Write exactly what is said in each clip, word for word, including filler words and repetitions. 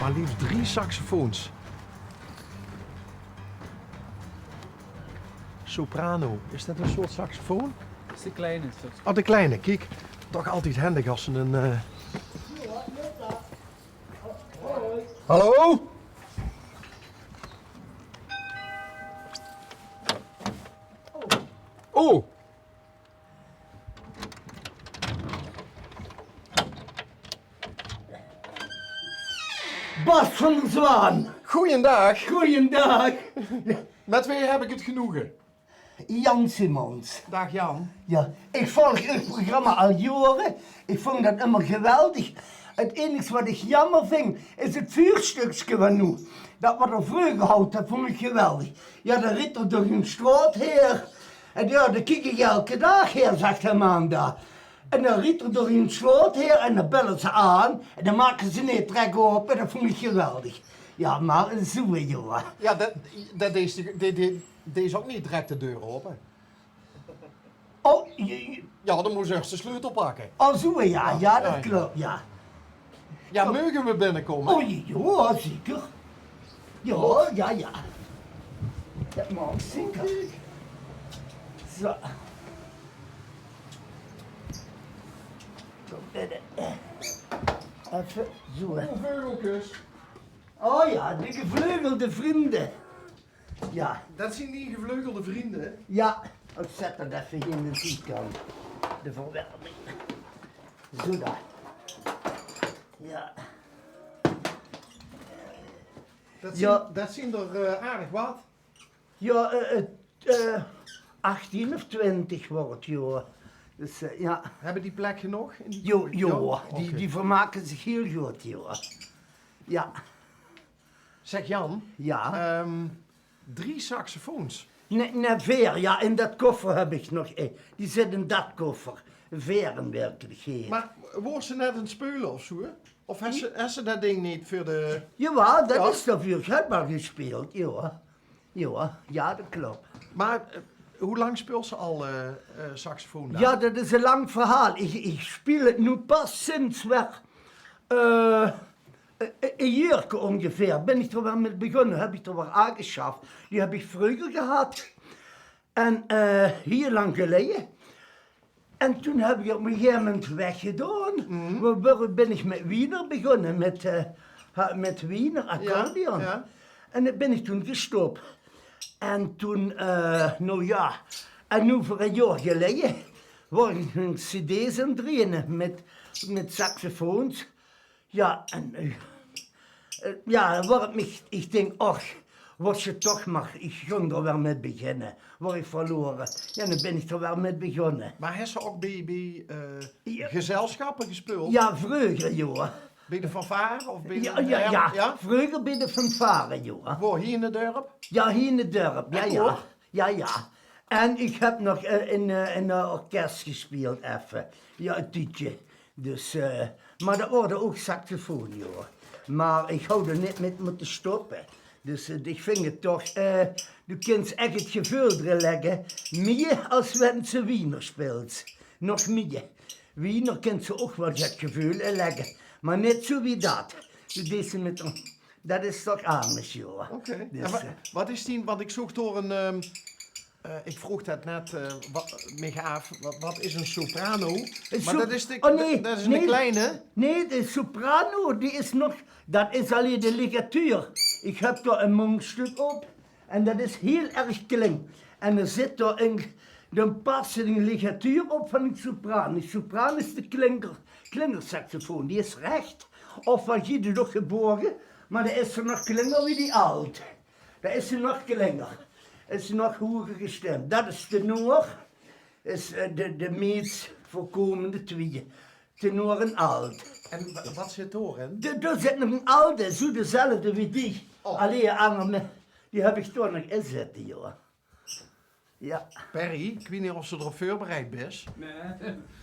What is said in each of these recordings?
Maar liefst drie saxofoons. Soprano, is det ein soort saxofoon? Is de kleine, soort. Oh, de kleine, kiek. Toch altied hendig as ze ein, eh, Hallo? Oh. Bas van der Zwaan. Goeiendaag. Goeiendaag. Mit wae heb ik het genoegen? Jan Simons. Daag Jan. Ja, ik volg uw programma al jaren. Ik vond dat immer geweldig. Het enigste wat ik jammer vind, is het vuurstukske van noe. Dat wat er vreuger had, dat vond ik geweldig. Ja, dan riet er door een straat her. En ja, dan kiek ik elke dag her, zegt de man daar. En dan riet er door een straat her en dan bellen ze aan. En dan maken ze niet trek op en dat vond ik geweldig. Ja, maar zo, joh. Ja, dat, dat is de, de, de, Deze ook niet direct de deur open. Oh, je, je- Ja, dan moet ze eerst de sleutel pakken. Oh, zo, ja, ja, dat klopt, ja. Ja, mogen we binnenkomen? Oh, ja, zeker. Ja, ja, ja. Dat mag zeker. Zo. Kom binnen. Even zo, hè. Veugelkes. Oh ja, de gevleugelde vrienden. Ja. Dat zien die gevleugelde vrienden. Ja, ik zet dat even hier in de zietkant. De verwarming. Zo daar. Ja. Dat zien, ja, dat zien er, eh, aardig wat. Ja, eh, eh, eh, achttien of twintig wordt, joh. Dus, eh, ja. Hebben die plek genoeg in die Jo, jo, ja? Die, oké, die vermaken zich heel goed, joh. Ja. Zeg Jan, ja, ehm, drie saxofoons. Nee, nee, veer. Ja, in dat koffer heb ik nog, eh, die zit in dat koffer. Veer in werkelijkheid. Maar woort ze net aan het speulen of zo, hè? Of has ze, has ze dat ding niet voor de... Jawel, dat is daarvoor. Ik heb al gespeeld, ja. Ja, ja, dat klopt. Maar, eh, hoe lang speelt ze al, eh, eh, saxofoon dan? Ja, dat is een lang verhaal. Ik, ik speel het nu pas sinds weer, eh, eh, een jaarke ongeveer ben ik er weer met begonnen. Heb ik er weer aangeschaft. Die heb ik vroeger gehad. En, eh, heel lang geleden. En toen heb ik op een gegeven moment weggedaan. Mhm. Waar, waar ben ik met Wiener begonnen, met, eh, ha-, met Wiener, ja, accordeon. Ja. En dat ben ik toen gestopt. En toen, eh, nou ja, en nu voor een jaar geleden was ik een cd's aan het drieën met, met saxofoons. Ja, en, eh, eh, ja, waar het mich, ik denk, och, was je toch maar, ik kon er weer met beginnen. Waar ik verloren. Ja, dan ben ik er weer met begonnen. Maar has ze ook bij, bij, eh, ja, gezelschappen gespeeld? Ja, vroeger, joh. Bij de fanfare of bij de... Ja, ja, ja. Vroeger bij de fanfare, joh. Waar, hier in het dorp? Ja, hier in het dorp, ja, ja. Echt waar? Ja, ja. En ik heb nog, eh, in, eh, in een orkest gespeeld, even. Ja, een tijdje. Dus, eh, maar dat worden ook saxofoon, joh. Maar ik hou er niet met moeten stoppen. Dus, eh, ik vind het toch, eh, je kunt echt het gevoel erin leggen. Meer als wenn ze Wiener speelt. Nog meer. Wiener kunt ze ook wel het gevoel in leggen. Maar niet zo wie dat. Deze met Dat is toch anders, joh. Oké. Dus, en wa-, eh, wat is die, want ik zoog door een, ehm, eh, ik vroeg dat net, eh, wa-, mich af, wat, wat is een soprano? Een maar sop-, dat is de, oh, nee, dat is een, nee, kleine. Nee, de soprano, die is nog, dat is alleen de ligatuur. Ik heb daar een mondstuk op. En dat is heel erg klein. En er zit daar een, dan past er een ligatuur op van een sopraan. Een sopraan is de klinker, klinkersaxofoon. Die is recht. Of van Guido nog gebogen, maar dat is er nog kleiner wie die alt. Dat is er nog kleiner. Is er nog hoger gestemd. Dat is tenor. Is, eh, de, de meest voorkomende twee. Tenor en alt. En wa-, wat zit door in? De, daar zit nog een alt in, zo dezelfde wie die. Oh. Alleen een ander me-, die heb ik toch nog inzitten, joh. Ja. Perry, ik weet niet of ze erop voorbereid is. Nee,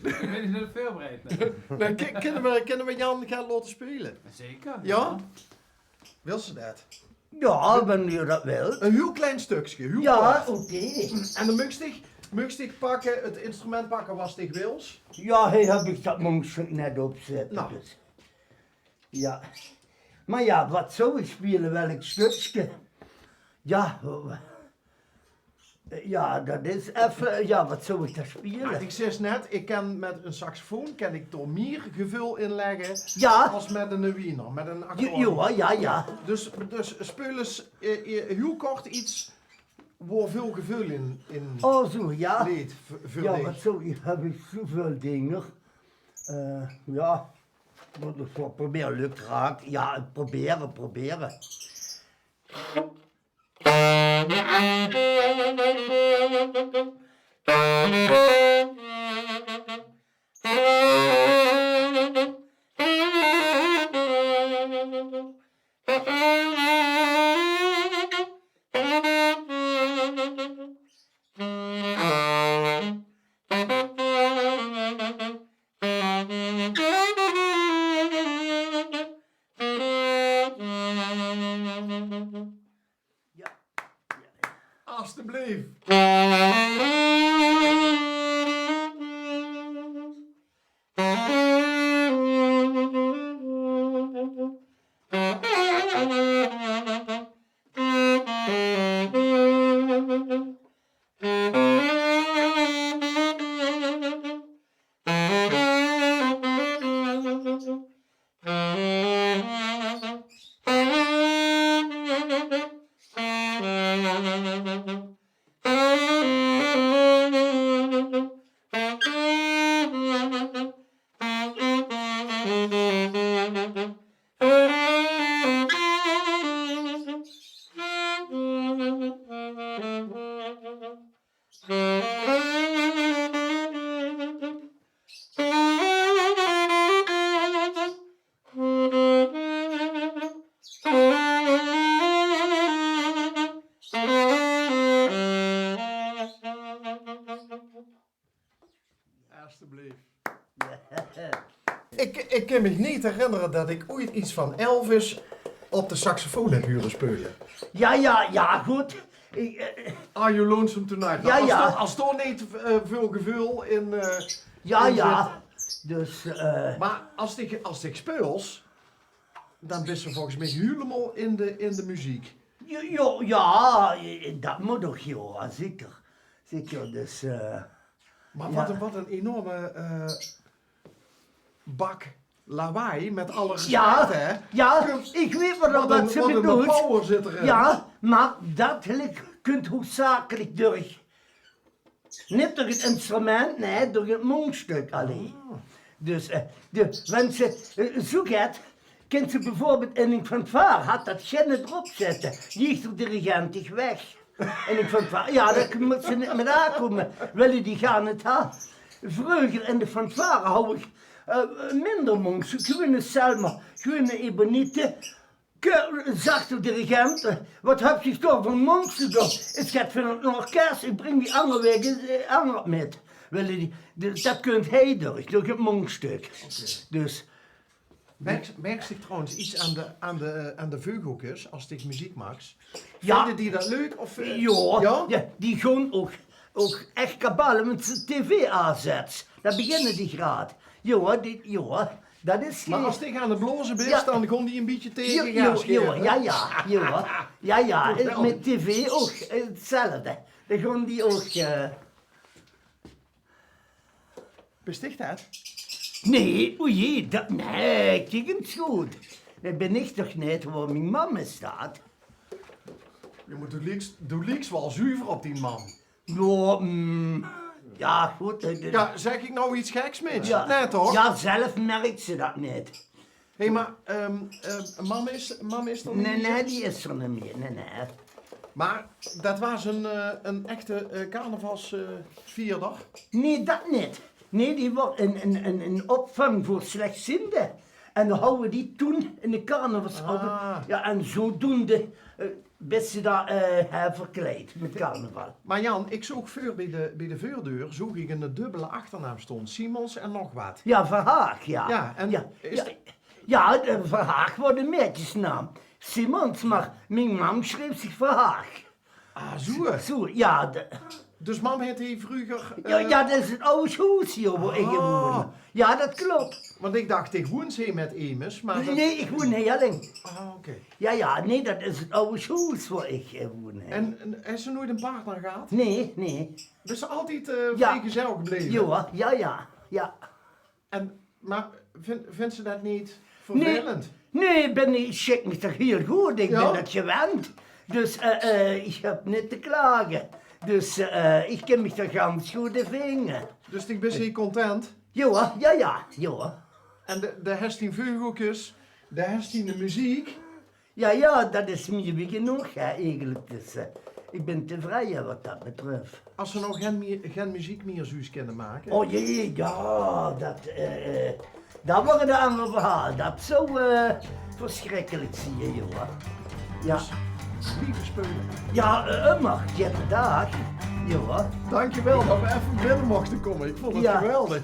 ik ben niet op voorbereid, nee. Dan ki-, kunnen we, kunnen we Jan gaan laten spelen? Zeker. Ja? Wil ze dat? Ja, wanneer dat wilt. Een heel klein stukje, heel kort. Oké. En dan mag je, mag je pakken, het instrument pakken wat je wils. Ja, hier heb ik dat mondstuk net op zitten. Nou. Dus. Ja. Mer jao, wat zou ich speule? Welk stökske? Jao, w-, jao, dat is effe, jao, wat zou ich dao speule? Mer ich zag net, ich kin mit ein saxofoon kin ich dao mier geveul in lègke, jao, es mit eine wiener, mit ein, jao, accordeon. Jao, jao, jao. Dus, dus speel ins, eh, eh, hiel kort get wo väöl geveul in, in, o, zo, jao, ligk veur, veur dich. Jao, wat zou ich, höb ich zoväöl dinger. Eh, jao, mót ich waal probere, lök 't raak. Jao, probere, probere. Jao. Alsjeblieft. Alsjeblieft. Ich, ich kin mich neet herinnere dat ich ooit get van Elvis op de saxofoon höb hure speule. Jao, jao, jao, good. Ich, eh, Are You Lonesome Tonight? Jao, jao. Noe, es dao, es dao neet, eh, väöl geveul in, eh, jao, in jao, zit. Dus, eh, mer es dich, es dich speuls, dan bis se volges mich hielemaol in de, in de meziek. Jao, jao, jao, dat mót toch, jao, zeker. Zeker, dus, eh, mer jao, wat ein, wat ein enorme, eh, bak lawaai, mit alle respect, hè? Jao, jao, ich weit waat, wat se bedoels. Wat ein, wat ein power zit d'rin. Jao, mer dat lik, kint hoofdzakelik durch, neet durch 't instrument, nae, durch 't móngstök allein. Ah. Dus, eh, de, wen se, eh, zoe get, kins se bieveurbeeld in ein fanfaar, hat dat geine drop zitte, jaag d'r dirigent dich weg. In ein fanfaar, jao, dao mót se neet mit aankómme, wille die gaar neet ha. Vreuger in de fanfaar haw ich, eh, minder móngstök, gewone Selmer, gewone Eboniete. Ke-, zag de dirigent: "Wat höbs dich dao veur móngstök? Is get veur 't orkes, ich bring die anger waeg, eh, anger mit." Wille die, de, dat kint hae durch, durch 't móngstök. Oké. Dus Merks, merks dich trouwens get aan de, aan de, aan de veugelkes es dich meziek maaks? Jao. Vinje die dat leuk? Of, eh, jao, jao? Jao, die gaon ouch, ouch ech kaballe, wen se tv aanzèts. Dan beginne die graad. Jao, die, jao, dat is. Mer es dich aan 't blaoze bis, jao, dan gaon die e bietje tege, jao, gaas jao, gaeve. Jao, jao, jao, jao, jao. Geweldig. Mit tv ouch, eh, 'tzelfde. Dan gaon die ouch, eh, Bis dich dat? Nae, o jee, dat, nae, kiek ins good. Dat bin ich toch neet, want mien mam is dat. Jao, mer doe lieks, doe lieks waal zuver op dien mam. Jao, mm, jao, good, eh, de. Jao, zèk ich noe get geks, Mitch? Jao. Nae, toch? Jao, zelf merks se dat neet. Hé, mer, ehm, eh, mam is, mam is d'r neet mie? Nae, nae, die is d'r neet mie. Nae, nae. Mer dat waas ein, eh, ein echte, eh, carnavalsvierder? Nae, dat neet. Nae, die waas ein, ein, ein, ein opvang veur slechziende. En dan houwe die toen in de carnavalsoptoch. Ah. Jao, en zodoende, eh, bis se dao, eh, hè, verkleid mit carnaval. Mer Jan, ich zoog veur bie de, bie de veurdeur, zoog ich ein dubbele achternaam staon. Simons en nog wat. Jao, Verhaag, jao. Jao, en jao, is jao. Jao, de Verhaag waor de maedjesnaam. Simons, mer mien mam sjreef zich Verhaag. Ah, zoe. Zoe, jao, de. Dus mam haet hie vreuger, jao, eh, jao, dat is 't aw hoes hie, wo ich in woon. Ah. Jao, dat klop. Want ik dach, ik woen ze met emes, maar... Nee, ik woen hie alling. Ah, oké. Ja, ja, nee, dat is het oude hoes waar ik eh, woen. En, en is ze nooit een partner gehad? Nee, nee. Is ze altijd uh, ja. Vrijgezel gebleven? Ja, ja, ja, ja. En, maar vind, vindt ze dat niet vervelend? Nee, ik ben niet, ik schik me toch heel goed, ik ja? Ben dat gewend. Dus uh, uh, ik heb niet te klagen. Dus uh, ik kan me toch gans goed vinden. Dus ik ben zeer content? Ja, ja, ja, ja. En de, de hesting veugelkes, de hesting de muziek. Ja, ja, dat is meer wie genoeg, hè, eigenlijk. Dus uh, ik ben tevreden wat dat betreft. Als ze nog geen, geen muziek meer zoes kunnen maken? Oh jee, ja, dat, uh, dat wordt een ander verhaal. Dat zou uh, verschrikkelijk zien, joh. Ja. Dus, lieve speulen. Ja, uh, mag, je dag. Ja. Dankjewel dat we even binnen mochten komen. Ik vond het ja. Geweldig.